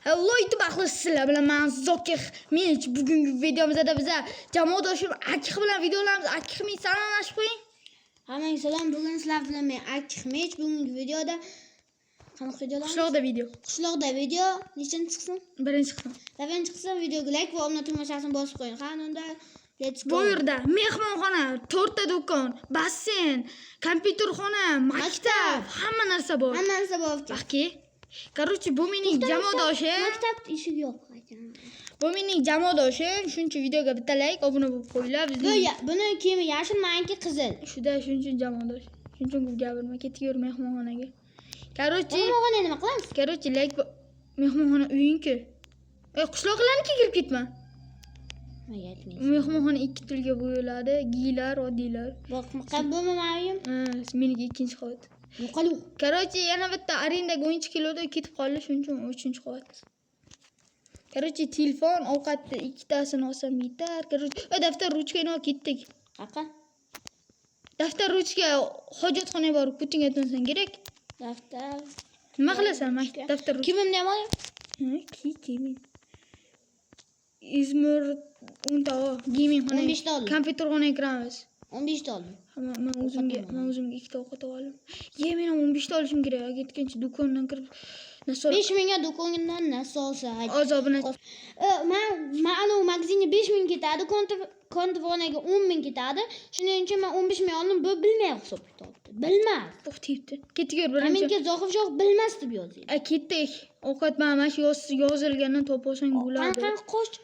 Hello YouTube ahli, sizlar bilan men Zokir Minich. Bugungi videomizda biza jamoadoshim Akix bilan videolarimiz. Akix Minich, salomlashib qo'ying. Hammaga salom. Bugun sizlar bilan men, Akix Mech. Bugungi videoda qanaqa videolar? Qishloqda video. Qishloqda video nechinchi qism? Birinchi qism. Birinchi qism. Videoga like va obuna tugmachasini bosib qo'ying. Qani unda, let's go. Bu yerda mehmonxona, to'rtta do'kon, basseyn, kompyuterxona, maktab, hamma narsa bor. Hamma narsa bor. Baxki. Короче, bu mening jamoadoshim. Maktab eshigi yopiq ekan. Bu mening jamoadoshim. Shuning uchun videoga bitta like, obuna bo'lib qo'yinglar. Bu Bizning buni kiyimi yashil, maniki qizil. Shuda shuning uchun jamoadosh. Shuning uchun ko'p gapirma. Ketdik, yur mehmonxonaga. Короче, Mehmonxona nima qilamiz? Короче, like mehmonxona uyingki. Qishloqlarnikiga kirib ketma. Nimaga aytmaysiz? Mehmonxona ikki tilga bo'yiladi. Giylar, oddiylar. Boq, bu mani uyim. Ha, meniki ikkinchi qavat. Yo'qol. Короче, yana bitta arendaga o'yinchi keluvdi, ketib qoldi, shuning uchun uchinchi qavat. Короче, telefon, ovqatni ikkitasini olsam yetar. Короче, daftar, ruchkani olib ketdik. Qaqa? Daftar, ruchka hojatxonaga borib ko'tingga to'nsang kerak. Daftar. Nima qilasan? Daftar, ruchka. Kiyimimni ham olay. Ha, kiy, kiyming. Izmir o'nta ol. Gaming xona. 15 ta oldim. Kompyuterxonaga kiramiz. 15 ta oldim. Ha, man o'zimga ikkita ovqat oldim. Ye, men ham 15 ta olishim kerak. Ketgancha do'kondan kirib narsa 5 mingga do'kondan narsa olsak. Azobini. Man anavi magazinga 5 ming ketadi, kontofonaga 10 ming ketadi. Shuning uchun man 15 ming oldim. Bu bilmay hisob kitobni. Bilmas. To'xtayibdi. Ketdik, yur birinchi. Kommentga "Zohid shoh bilmas" deb yozing. A, ketdik. Ovqat mana shu yozilgandan topib olsang bo'ladi. Qanaqa qo'sh?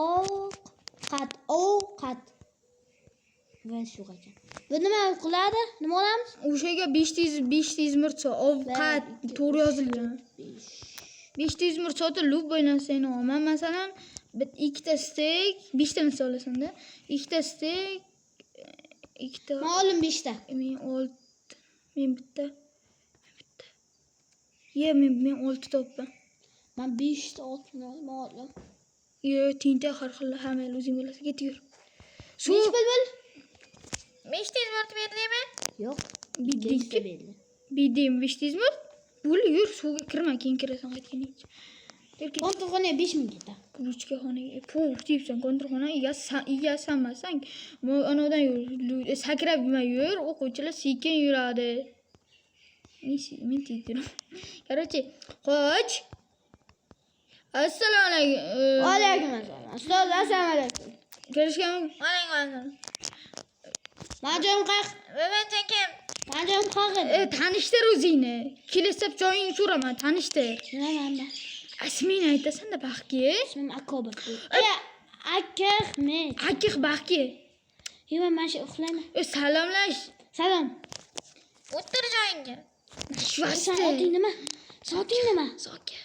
Ovqat, ovqat. Va shu ekan. Bu nima qiladi? Nima olamiz? O'shaga 500 500 izmir ovqat Bir, ikki, to'g'ri yozilgan. 5. 500 izmir sotib любой narsani olman. Masalan, ikkita steyk, beshta narsa olasanda. Ikkita steyk, ikkita. Man oldim 5 ta. Men olti, men bitta. Men bitta. Ye, men olti topdim. Man 5 ta oldim, oldim. Yo, tentak har xil, hamma o'zing bilasan. Ketib yur. Suv. Nechi pul bo'l? 500 mort berdimi? Yo'q. Bitdi. Ikkita berdi. Bilding, 500 ming? Bo'ldi, yur, suvga kirma, keyin kirasan qaytganingcha. Yur, ket. Kontorxonaga 5 ming ketadi. Ruchka xonaga puf deyapsan, kontorxona egasi emassan. Anavidan yur, sakrab yurma, yur, o'quvchilar sekin yuradi. Men tez yuraman. Короче, qoch. Assalomu alaykum. Alaykum assalom. Ustoz, assalomu alaykum. Ko'rishgan. Alaykum assalom. Mani joyim qayoq? Buguncha kim? Mani joyim qayoq edi? Tanishtir o'zingni. Kelsa joyingni so'rama, tanishtir. Nima manba? Ismingni aytasan-da, Baxki. Ismim Akobir. Akahmet. Akix Baxki. Yo'q, man shu uxlayman. Salomlash. Salom. O'tir joyingga. Sen oting nima? Soating nima? Zokir.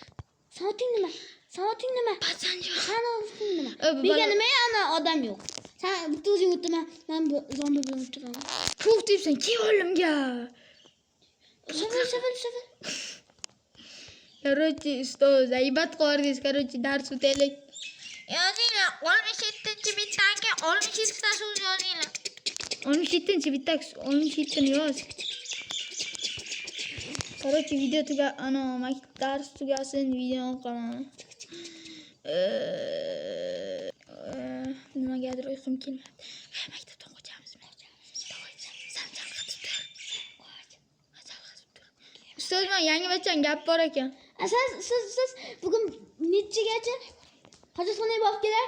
Soating nima? Soating nima? Pasanjo. San oting nima? Bu Bega bola- nima ana odam yo'q. Sen bitta o'zing o'tirma. Man bu zombi bilan o'tiraman. Puf deyapsan, kel oldimga. Shavil, shavil, shavil. Короче, ustoz, g'aybat qilib. Короче, dars o'taylik. Yozinglar. 67-bitdagi 67 ta so'z yozinglar. 67 bitta, 67 ni yoz. Короче, video tuga, ana, dars tugasin, videoni qilaman. Nimagadir uyqum kelmadi. Ha, maktabdan qochamizmi? Давай, san chalg'itib tur. Chalg'itib tur. Ustoz, man yangi bachang gap bor ekan. A, siz bugun nechigacha hojatxonaga borib kelar?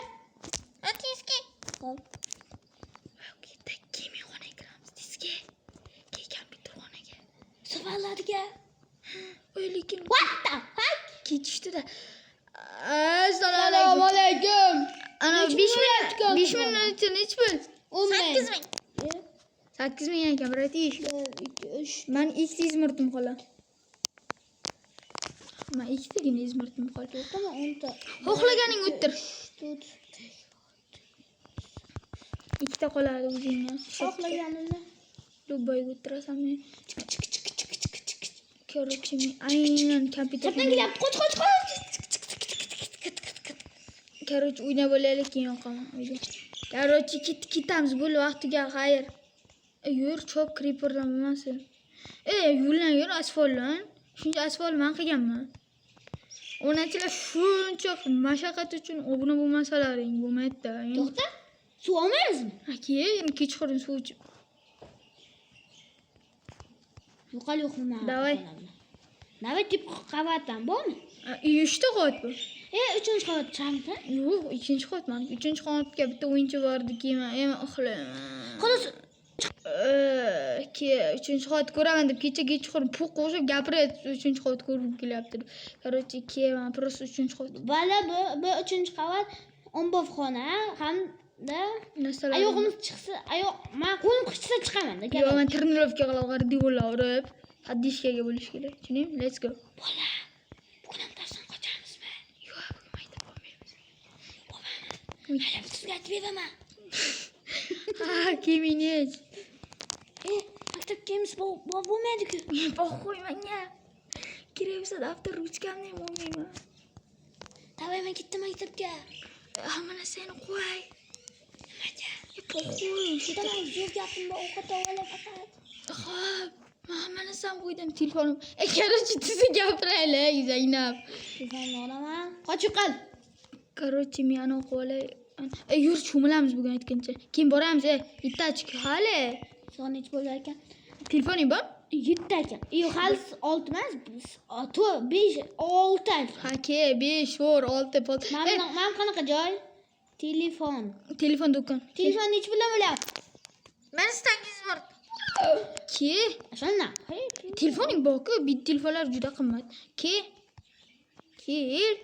Tezki. Hop. Ketdik, gaming kiramiz, tezga. Keyin kompyuterxonaga. Safarlarga. Oy, lekin What the fuck? kechishdida. Assalomu alaykum. Alaykum. Ana, Nechi 5 pul ming, bo'lyapti? 5 ming nechi pul? 8 ming. 8 ming ekan, брат. 1, 2, 3. Man ikkita izmirtim qoladi. Man ikkitagina izmirtim qoldi. To'rttami, 10 ta. Xohlaganing o'ttir. 4. Ikkita qoladi o'zingga. Xohlaganimni. Любой ga o'tirasan men. Короче, men aynan kompyuter. Chapdan kelyapti. Qoch, qoch, qoch. Короче, o'ynab olaylik, keyin yoqaman uyga. Короче, ketamiz, bo'ldi, vaqt tugadi, xayr. Yur, chop, creeperdan bo'lmasin. Yo'ldan yur, asfaltdan. Shuncha asfalt man qilganman. Obunachilar shuncha mashaqqat uchun obuna bo'lmasalaring bo'lmaydi-da. To'xta. Suv olmaymizmi? Keyin kechqurun suv ichib. Yo'qol yo'q nima? Давай. Давай tip qavatdan bormi? Uchta qavat bu. Uchinchi qavat chamta. Yo'q, ikkinchi qavat maniki. Uchinchi qavatga bitta o'yinchi bordi, keyin men uxlayman. Xolos. Uchinchi qavat ko'raman deb kecha kechqurun puq qo'shib gapiryapti, uchinchi qavat ko'rib kelyapti deb. Короче, keyin man просто uchinchi qavat Bola bu uchinchi qavat ombovxona hamda narsalar. Oyog'imiz chiqsa, oyoq, men qo'lim qichsa chiqaman. Yo'q, man trenirovka qilib devorlar urib, поддержка bo'lish kerak. Tushundingmi? Let's go. Bola, bugun ham darsdan qochamizmi? Yo'q, bugun maktab bormaymiz. Hali sizga aytib beraman. Ha, kiyimingni yech. Maktab kiyimiz bo'lmaydi-ku. Похуй menga. Kerak bo'lsa daftar, ruchkamni ham olmayman. Давай, men ketdim maktabga. Hamma narsani qo'y. Nimaga? Похуй. Shundan ham zo'r gapim bor, ovqat olib faqat. Xo'p, men hamma narsani qo'ydim telefonim. Короче, tezda gapiraylik, Zaynab. Telefonni olaman. Qoch yo'qol. Короче, men anavi qilib olay. Yur, cho'milamiz bugun aytgancha. Keyin boramiz, yettachki hali. Soat necha bo'lar ekan? Telefoning bor? 7 ekan. Yo'q, hali 6 emas, 4, 5, 6. Ha, ke, 5, 4, 6, pol. Mana qanaqa joy? Telefon. Telefon do'kon. Telefon necha puldan bo'lyapti? Bir sakkiz bor. Ke, Shundan. telefoning bor-ku, bit telefonlar juda qimmat. Ke. Kel.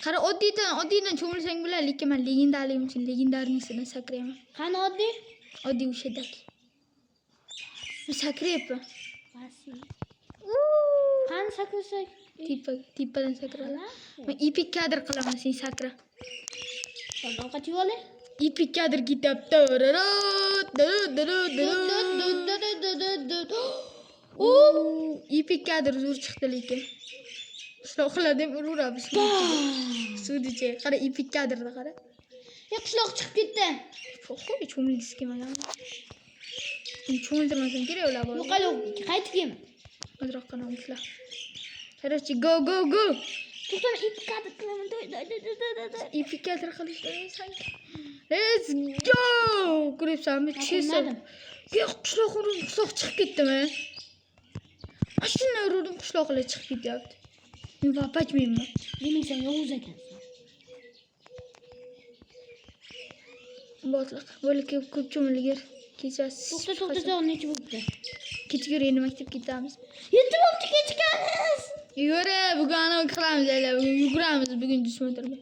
Qara, oddiydan cho'milsang bo'ladi, lekin men legendarligim uchun legendarniysidan sakrayman. Qani oddiy? Oddiy o'shadagi. Men sakrayapman. Qani sakrasak? Tepadan sakrala. Men epic kadr qilaman, sen sakra. Ovqat yeb olay. Epic kadr ketyapti. Epic kadr zo'r chiqdi lekin. Qishloqlar deb uraveramiz. Suvni ichiga. Qara, epic kadrni qara. Qishloq chiqib ketdi. Похуй, cho'milgisi kelmagan. Cho'miltirmasam kerak ular bor. Yo'qol yo'q, qaytib kelma. Ozroqgina uxla. Короче, go go go. To'xta, epic kadr qilaman. Epic kadr qilishdan Let's go. Ko'ryapsanmi? Chesa. Yo'q, qishloq urdim, qishloq chiqib ketdimi? Shunday urdim, qishloqlar chiqib ketyapti. Men vapachmayman. Demak, sen yovuz ekansan. Botliq. Bo'ldi, ko'p cho'milgir. Kechasi. To'xta, to'xta, to'xta, necha bo'libdi? Kechga endi maktabga ketamiz. 7 bo'libdi, kechikamiz. Yura, bugun anavi qilamiz, bugun yuguramiz, bugun jismotirga.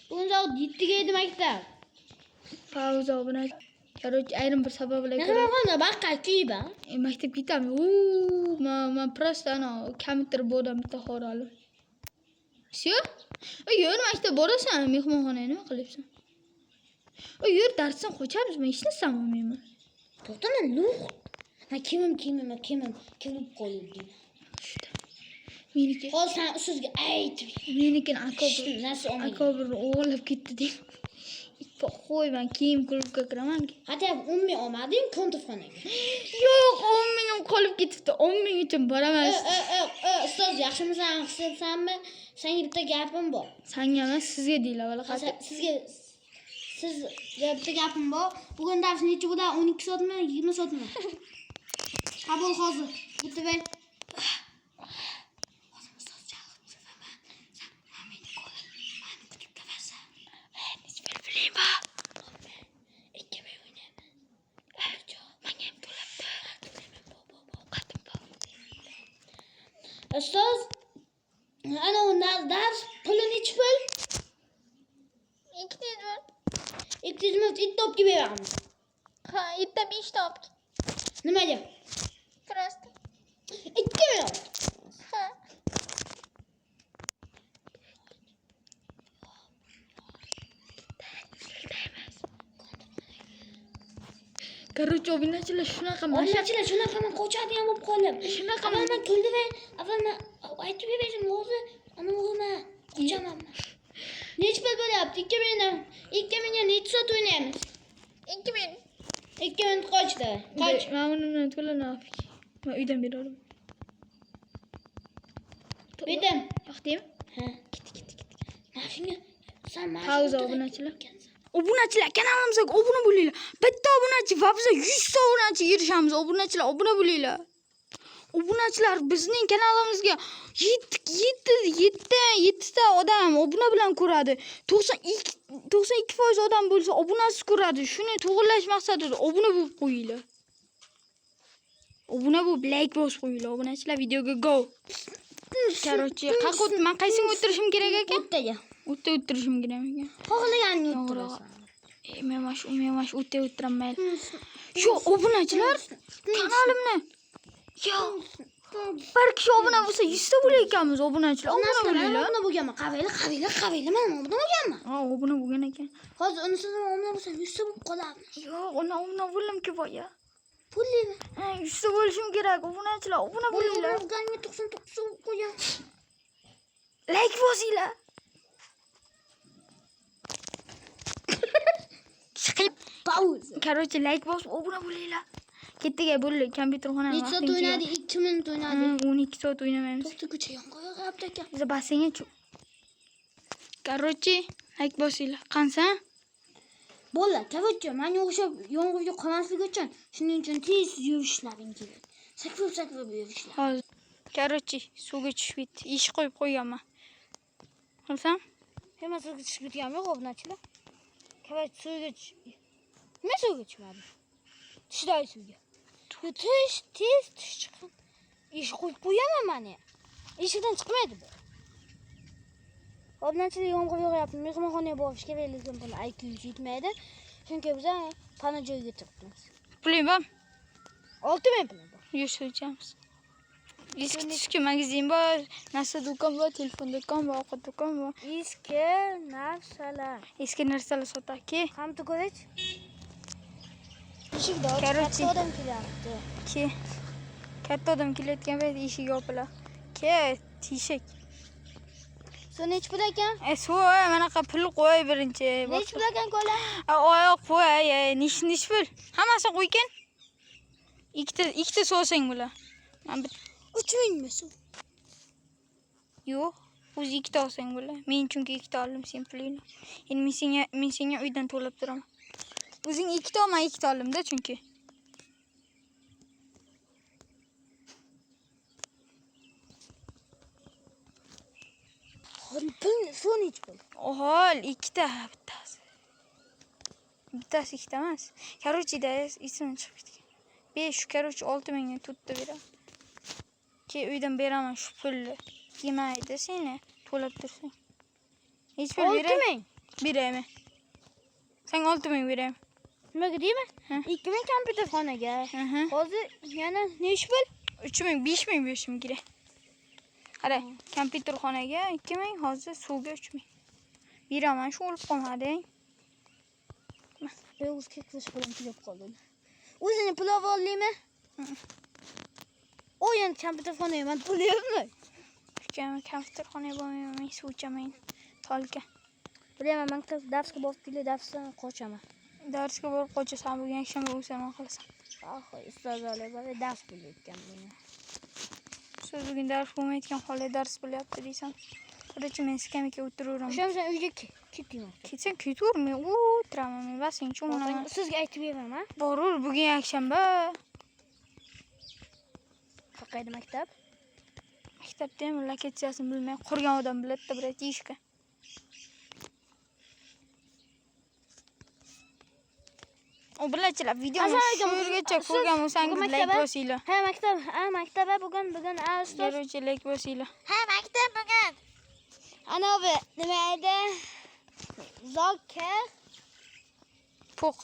Bugun soat 7ga edi maktab. Pauza obuna. Короче, ayrim bir sabablar Nima ko'ra qildi? Baqa kiyba. Maktabga ketamiz. Man просто anavi kamittir bodam bitta xorali. Всё? Yur, maktab borasan, mehmonxonaga nima qilyapsan? Yur, darsdan qochamiz, men hech narsam olmayman. To'xta, men luq. Ha, kimim, kimim qoldi. Shunda. Meniki. Hozir sen usizga aytib. Menikini akobir. Narsa olmagan. Akobir o'g'irlab ketdi deb. Qo'y, men kiyim klubga kiraman. Hatto 10 ming olmading kontorxonaga. Yo'q, 10 mingim qolib ketibdi. 10 ming uchun boraman. Ustoz, yaxshimisan, yaxshimisanmi? Senga bitta gapim bor. Sanga emas, sizga deyiladi bola. Sizga sizga bitta gapim bor. Bugun dars necha bo'ladi? 12 soatmi, 20 soatmi? Qabul hozir. Bitta ber. Ustoz, ana u dars puli nechi pul? 200 bor. 200 ming it topga beramiz. Ha, 5 topki. Nimaga? Просто. 2 million. Ha. Короче, obunachilar shunaqa Obunachilar shunaqa man qochadigan bo'lib qoldim. Shunaqa Avval man kuldi va avval man aytib berishim hozir ana o'g'lim qochaman. Nechi pul bo'lyapti? 2 mingdan. 2 mingga necha soat o'ynaymiz? 2 ming. 2 ming qochdi. Qoch. Men uni bilan to'la nafik. Men uydan beraman. Betim. Yoqdimi? Ha. Ketdi, ketdi, ketdi. Mana shunga sen mana Pauza, shu obunachilar. Obunachilar, kanalimizga obuna bo'linglar. Bitta obunachi va biz 100 ta obunachi erishamiz. Obunachilar, obuna bo'linglar. Obunachilar bizning kanalimizga 7 ta odam obuna bilan ko'radi. 92% odam bo'lsa obunasiz ko'radi. Shuni to'g'rilash maqsadida obuna bo'lib qo'yinglar. Obuna bo'lib like bosib qo'yinglar. Obunachilar, videoga go. Короче, qayerga man qaysiga o'tirishim kerak ekan? O'rtaga. O'rta o'tirishim kerak ekan. Xohlaganini To'g'ri. o'tirasan. Men mana shu o'rtaga o'tiraman mayli. Shu obunachilar kanalimni yo bir kishi obuna bo'lsa 100 ta bo'lar ekanmiz obunachilar. Obuna Obuna bo'linglar. obuna bo'lganman. Qavayli, qavayli, qavayli men obuna bo'lganman. Ha, obuna bo'lgan ekan. Hozir unisiz ham obuna bo'lsam 100 ta bo'lib qolardi. Yo'q, uni obuna bo'ldim-ki boya. Pulli. Ha, 100 ta bo'lishim kerak. Obunachilar, obuna bo'linglar. Obuna bo'lganimga 99 bo'lib qo'ygan. Like bosinglar. Chiqib. Pauza. Короче, like bosib obuna bo'linglar. Ketdik, bo'ldi. Kompyuterxonani Necha soat o'ynadik? 2 minut o'ynadik. 12 soat o'ynamaymiz. To'xta, ko'cha yomg'ir yog'yapti ekan. Biz basseynga chu. Короче, like bosinglar. Qansan? Bolalar, короче, menga o'xshab yomg'irga qolmaslik uchun, shuning uchun tez yurishlaring kerak. Sakrab-sakrab yurishlar. Hozir. Короче, suvga tushib ketdi. Ish qo'yib qo'yganman. Bilsam? Nima suvga tushib ketganim yo'q, obunachilar. Короче, suvga tush. Nima suvga tushmadim? Tushday suvga. Tish, tez tish chiqqan. Eshik qo'yib qo'yaman mani. Eshikdan chiqmaydi bu. Obunachilar, yomg'ir yog'yapti. Mehmonxonaga borish kerak, lekin buni IQ yetmaydi. Chunki biz pana joyga turibmiz. Puling bormi? 6000 pulim bor. Yur, suv ichamiz. Eski tuski magazin bor, narsa do'kon bor, telefon do'kon bor, ovqat do'kon bor. Eski narsalar. Eski narsalar sotaki. Qamti ko'rich. Eshikda ochiq, Короче. katta odam kelyapti. Ke. Katta odam kelayotgan payt eshik yopiladi. Ke, teshik. Suv nechi pul ekan? Suv, manaqa pul qo'y birinchi. Nechi pul ekan kola? Oyoq qo'y, nech pul? Hammasini qo'ykin. Ikkita suv olsang bo'lar. Men 3000 mi suv? Yo'q, o'zi ikkita olsang bo'lar. Men chunki ikkita oldim sen pulingni. Endi men senga uydan to'lab turaman. O'zing ikkita ol, men ikkita oldimda chunki. Hozir pul suv nechi pul? Ohol, ikkita bittasi. Bittasi ikkita emas. Короче, da esimdan chiqib ketgan. 5, короче, 6000 ga to'rtta beraman. Keyin uydan beraman shu pulni. Yemaydi seni, to'lab tursang. Hech pul beray. 6000. Beraymi? Senga 6000 beraymi? Nimaga deyman? Ha. 2000 kompyuterxonaga. Mhm. Hozir yana nechi pul? 3000, 5000 berishim kerak. Qara, kompyuterxonaga 2000, hozir suvga 3000. Beraman, shu o'lib qolmading. Belarusga kirish bilan tugab qoldi. O'zini pul olib oldingmi? O'yin kompyuterxonaga men to'layapman. Ukam kompyuterxonaga bormayman, men suv ichaman. Tolka. Bilaman, maktab darsga borib kelib darsdan qochaman. Darsga borib qochasan, bugun yakshanba bo'lsa nima qilasan? Ah, ustozlar bor, dars bo'layotgan buni. Siz bugun dars bo'lmayotgan holda dars bo'lyapti deysan. Короче, men skameykaga o'tiraveraman. O'sha sen uyga ketdingmi? Ketsang ketaver, men o'tiraman, men basing cho'milaman. Sizga aytib beraman. Borur, bugun yakshanba. Qayerda maktab? Maktabda ham lokatsiyasini bilmay qurgan odam biladi-da, bratishka. Obunachilar, videoni Assalomu alaykum. shu yergacha Siz ko'rgan bo'lsangiz bugun like maktabga- bosinglar. Ha, maktab, ha, maktab bugun, bugun, ha, ustoz. Короче, like bosinglar. Ha, maktab bugun. Anavi nima edi? Zokir Po'q.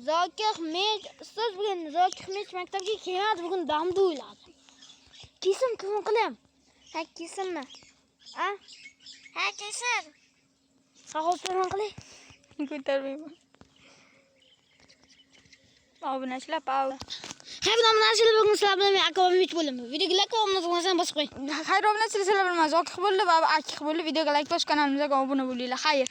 Zokir Mech, ustoz bugun Zokir Mech maktabga kelmadi, bugun damda o'yladi. Kesim kim qilam? Ha, kesimmi? A? Ha, kesin. Qog'oz bilan qilay. Ko'tarmayman. Obunachilar, pau. Xayr, obunachilar, bugun sizlar bilan men Akobim Mech bo'laman. Videoga like va obuna bo'lmasdan bosib qo'ying. Xayr, obunachilar, sizlar bilan Zokir bo'ldi va Akif bo'ldi. Videoga like bosib, kanalimizga obuna bo'linglar. Xayr.